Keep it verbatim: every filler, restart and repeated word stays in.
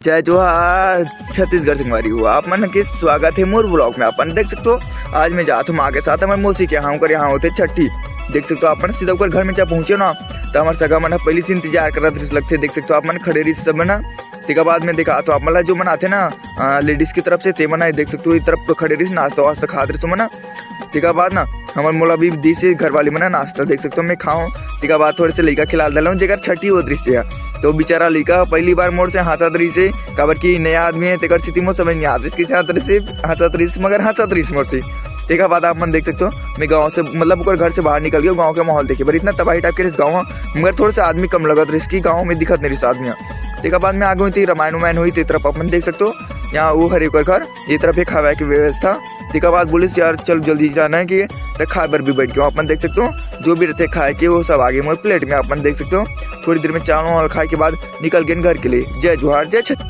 जय जोहार, छत्तीसगढ़ संगवारी हो, आप मन के स्वागत हे मोर vlog में। अपन देख सकथो, आज मैं जात हूँ माँ के साथ हमर मौसी के यहाँ, ओकर यहाँ होथे छट्ठी। देख सकथो, अपन सीधा ओकर घर में जा पहुँचे ना, त हमर सगा मन ह पहिली से इंतजार करत रहिस लगथे। देख सकथो, आप मन खड़े रहिस सब मन ह। तेकर बाद में देखा तो आप मन ला जो मन आथे ना, अ, ladies की तरफ से, ते मन ह देख सकथो, ये तरफ खड़े रहिस, नाश्ता वास्ता खात रहिस मन ह। तेकर बाद ना हमर मोला भी दिस हे घर वाली मन ह नाश्ता, देख सकथो, मैं खाऊं। तेकर बाद थोड़े से लइका खिला देलौं, जेकर छट्ठी होत रहिस हे। तो बेचारा लइका पहिली बार मोर से हंसत रहिस हे, काबर कि नया आदमी हे, तेकर सेती मोर समझ नइ आत रहिस कि हंसत रहिस हे, हंसत रहिस, मगर हंसत रहिस मोर से। तेकर बाद आप मन देख सकथो, मैं गाँव से, मतलब ओकर घर से बाहर निकल गेंव गाँव के माहौल देखे बर। इतना तबाही टाइप के रहिस गाँव ह, मगर थोड़ा सा आदमी कम लगत रहिस कि गाँव में दिखत नइ रहिस आदमी ह। तेकर बाद में आ गेंव, ते रामायण उमायण होई, ते तरफ अपन देख सकथो, यहाँ वो हरे ओकर घर, ये तरफ एक खावाय के व्यवस्था। तेकर बाद बोलिस, "यार चल जल्दी जाना हे कि," त खाए बर भी बैठ गेंव। अपन देख सकथो, जो भी रहिथे खाए के वो सब आ गे मोर plate में। अपन देख सकथो, थोड़ी देर में चावल वावल खाए के बाद निकल गेंव घर के लिए। जय जोहार, जय छत्तीसगढ़।